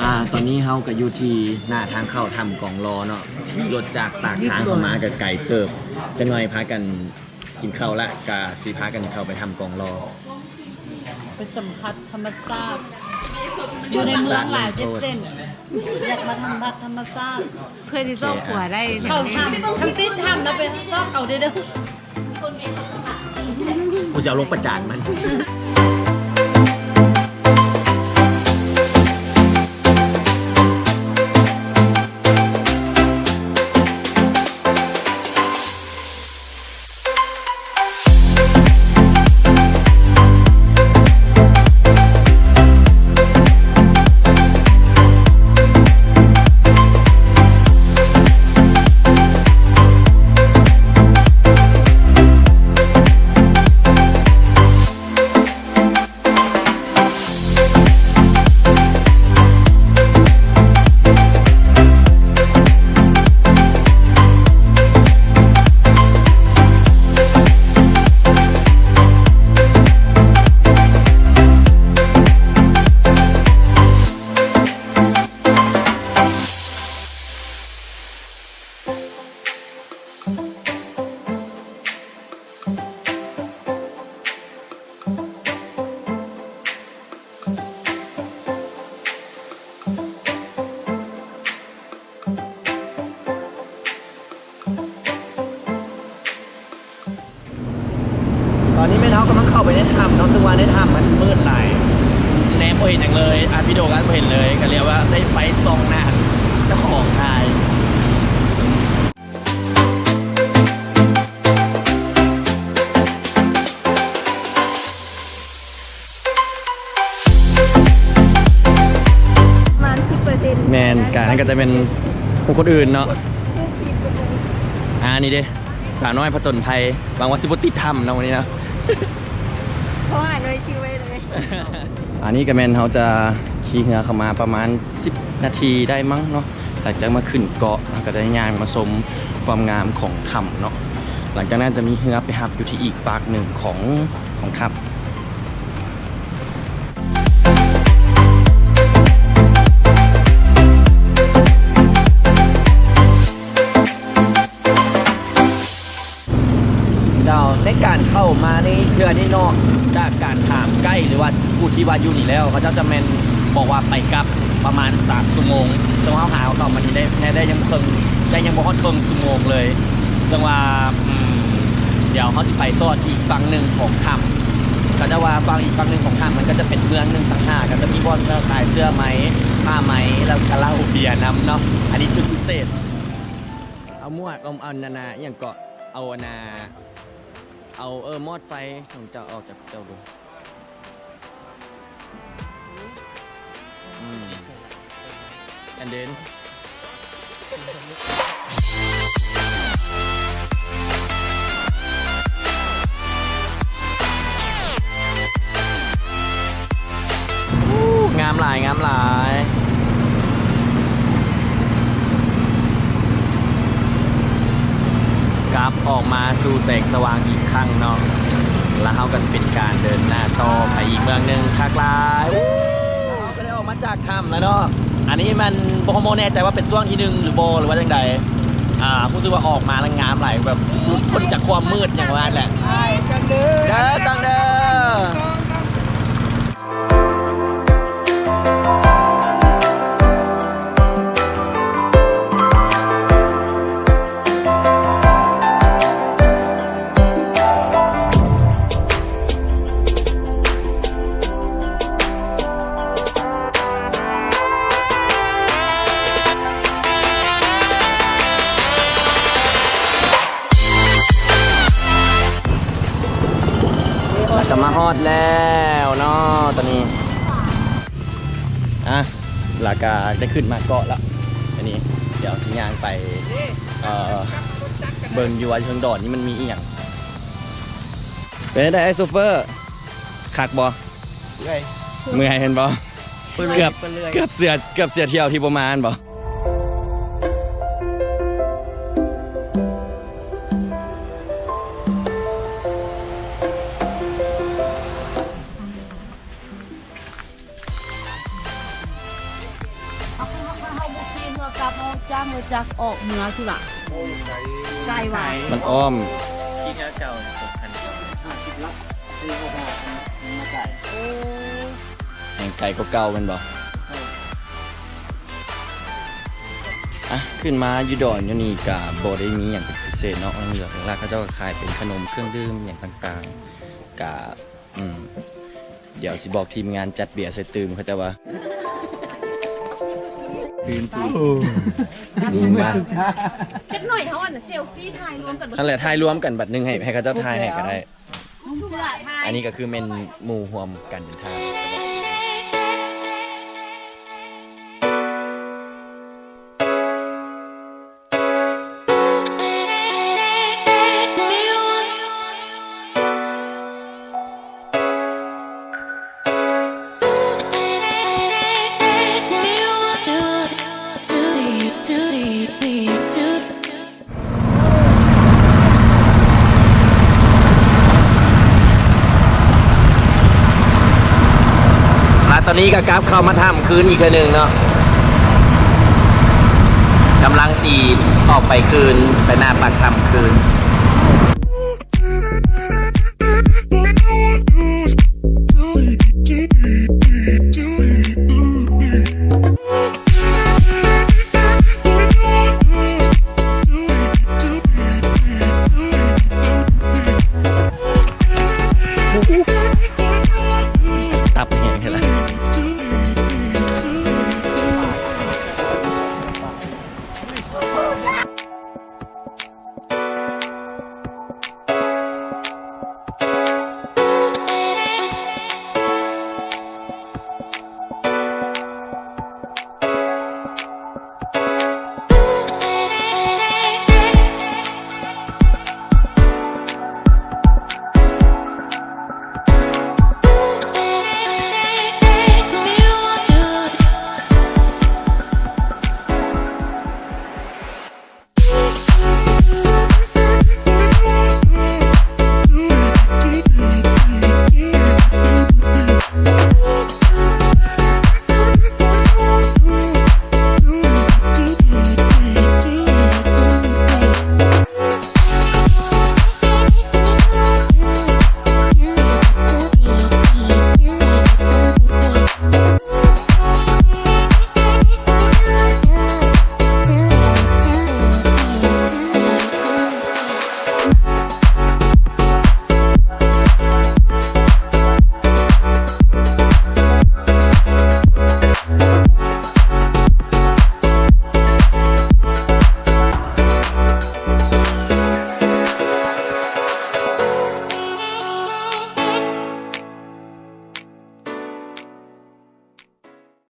ອ່າ ຕອນນີ້ເຮົາກໍຢູ່ທີ່ໜ້າທາງເຂົ້າຖ້ຳກອງລໍເນາະ, ຂີ່ລົດຈາກປາກທາງເຂົ້າມາກໍໄກເຕີບ. ຈັກໜ່ອຍພາກັນກິນເຂົ້າລະ ກໍຊິພາກັນເຂົ້າໄປຖ້ຳກອງລໍ ໄປສຳຜັດທຳມະຊາດ. ຢູ່ໃນເມືອງຫຼາຍເຈັດເສັ້ນ ຢາກມາສຳຜັດທຳມະຊາດ ເພື່ອທີ່ຊອກຫົວໄດ້ ເຂົ້າຖ້ຳ ຄັນຕິດຖ້ຳນະ ໄປຊອກເອົາເດີ້. ກູຈະເອົາລົງປະຈານມັນ. ຕອນນີ້ແມ່ນເຮົາກຳລັງເຂົ້າໄປໃນຖ້ຳເນາະ, ເຊິ່ງວ່າໃນຖ້ຳມັນມືດຫຼາຍ ແນມບໍ່ເຫັນຫຍັງເລີຍ, ອັດວິດີໂອກໍອັດບໍ່ເຫັນເລີຍ, ກໍເລີຍວ່າໄດ້ໄປສ່ອງໜ້າເຈົ້າຂອງຖ່າຍ. ປະມານສິບເປີເຊັນ. ແມ່ນ, ກະນັ້ນກໍຈະແມ່ນຜູ້ຄົນອື່ນເນາະ. ອ່າ ນີ້ເດ້ ສາວນ້ອຍຜະຈົນໄພ, ຫວັງວ່າຊິບໍ່ຕິດຖ້ຳເນາະມື້ນີ້ເນາະ. ເພາະວ່າໜ່ວຍຊິໄວ້ເລີຍ. ອັນນີ້ກໍແມ່ນເຮົາຈະຂີ່ເຮືອເຂົ້າມາປະມານສິບນາທີໄດ້ມັ້ງເນາະ. ຫຼັງຈາກມາຂຶ້ນເກາະ ເຮົາກໍໄດ້ຍ່າງມາຊົມຄວາມງາມຂອງຖ້ຳເນາະ. ຫຼັງຈາກນັ້ນຈະມີເຮືອໄປຮັບຢູ່ທີ່ອີກຟາກໜຶ່ງຂອງ ຂອງຖ້ຳ. ເຈົ້າ ໃນການເຂົ້າມາໃນເທື່ອນີ້ເນາະ, ຈາກການຖາມໄກດ ຫຼືວ່າຜູ້ທີ່ວ່າຢູ່ນີ້ແລ້ວ ເຂົາເຈົ້າຈະແມ່ນບອກວ່າໄປກັບປະມານສາມຊົ່ວໂມງ, ເຊິ່ງເຮົາຫາເຂົ້າມານີ້ໄດ້ ໄດ້ຍັງບໍ່ເຄິ່ງ ໄດ້ຍັງບໍ່ຮອດເຄິ່ງຊົ່ວໂມງເລີຍ. ເຊິ່ງວ່າ ອືມ ດຽວເຮົາຊິໄປຊອດອີກຝັ່ງໜຶ່ງຂອງຖ້ຳ. ເຂົາເຈົ້າວ່າຝັ່ງ ອີກຝັ່ງໜຶ່ງຂອງຖ້ຳ ມັນກໍຈະເປັນເມືອງໜຶ່ງຕ່າງຫາກ, ກໍຈະມີບ່ອນຂາຍເສື້ອໄໝ ຜ້າໄໝ ແລ້ວກໍເຫຼົ້າເບຍນຳເນາະ. ອັນນີ້ຈຸດພິເສດ. ເອົາໝວກ ເອົາ ເອົາ ອັນນັ້ນນະ ອີ່ຫຍັງເກາະ ເອົາອັນນ່າ ເອົາ ເອີ ມອດໄຟຂອງເຈົ້າອອກຈາກເຈົ້າເບິ່ງ. ອືມ and then ງາມຫຼາຍ ງາມຫຼາຍ. ກັບອອກມາສູ່ແສງສະຫວ່າງອີກຄັ້ງເນາະ, ແລ້ວເຮົາກໍເປັນການເດີນໜ້າຕໍ່ໄປອີກເມືອງໜຶ່ງ. ຄັກຫຼາຍ. ເຮົາກໍໄດ້ອອກມາຈາກຖ້ຳແລ້ວເນາະ. ອັນນີ້ມັນບໍ່ ບໍ່ແນ່ໃຈວ່າເປັນຊ່ວງທີໜຶ່ງຫຼືບໍ່ ຫຼືວ່າຈັ່ງໃດ. ອ່າ ຮູ້ສຶກວ່າອອກມາແລ້ວງາມຫຼາຍ, ແບບຫຼຸດພົ້ນຈາກຄວາມມືດຫຍັງວ່າແຫຼະ. ເດີກັນເດີ. ແລ້ວກໍມາຮອດແລ້ວເນາະ ຕອນນີ້ ອ່ະ ແລ້ວກໍໄດ້ຂຶ້ນມາເກາະແລ້ວ. ອັນນີ້ດຽວຊິຍ່າງໄປ ເອີ ເບິ່ງຢູ່ວ່າເທິງດອນນີ້ມັນມີອີ່ຫຍັງ. ເປັນໃດໃດອ້າຍໂຊເຟີ? ຄັກບໍ່? ເມື່ອຍ ເມື່ອຍແມ່ນບໍ່? ເປື່ອຍ ເກືອບ ເປື່ອຍ ເກືອບເສຍ ເກືອບເສຍທ່ຽວທີ່ບໍ່ມາແມ່ນບໍ່? ອ ເຮົາບໍ່ຂີ່ເຮືອກັບ ເຮົາຈ້າງລົດຈັກອອກເມືອຊິວະ. ໂອ້ ໄກ ໄກຫວາ? ມັນອ້ອມ. ຂີ່ເຮືອເຈົ້າ ຫົກພັນ ຫ້າສິບຫຼັກ ທີ່ເຂົາບອກມັນມາໄກ. ໂອ້ ແຮ່ງໄກກວ່າເກົ່າແມ່ນບໍ່? ເອີ ອ່ະ ຂຶ້ນມາຢູ່ດອນຢູ່ນີ້ກະບໍ່ໄດ້ມີຫຍັງເປັນພິເສດເນາະ ເລື່ອງຫຼັກໆ ເຂົາເຈົ້າກະຂາຍເປັນຂະໜົມເຄື່ອງດື່ມຫຍັງຕ່າງໆ ກະ ອືມ ດຽວຊິບອກທີມງານຈັດເບຍໃສ່ຕື່ມ ເຂົາເຈົ້າວ່າ ຕື່ມ ຕື່ມ ມາ ຈັກໜ້ອຍເຮົາອັນເຊວຟີຖ່າຍລວມກັນ ຫັ້ນແຫຼະ ຖ່າຍລວມກັນບັດໜຶ່ງ ໃຫ້ ໃຫ້ເຂົາເຈົ້າຖ່າຍໃຫ້ກະໄດ້. ອັນນີ້ກະຄືແມ່ນໝູ່ຮ່ວມການເດີນທາງ. ແລະຕອນນີ້ກະກັບເຂົ້າມາຖ້ຳຄືນອີກເທື່ອໜຶ່ງເນາະ ກຳລັງຊິອອກໄປຄືນ ໄປໜ້າປາກຖ້ຳຄືນ.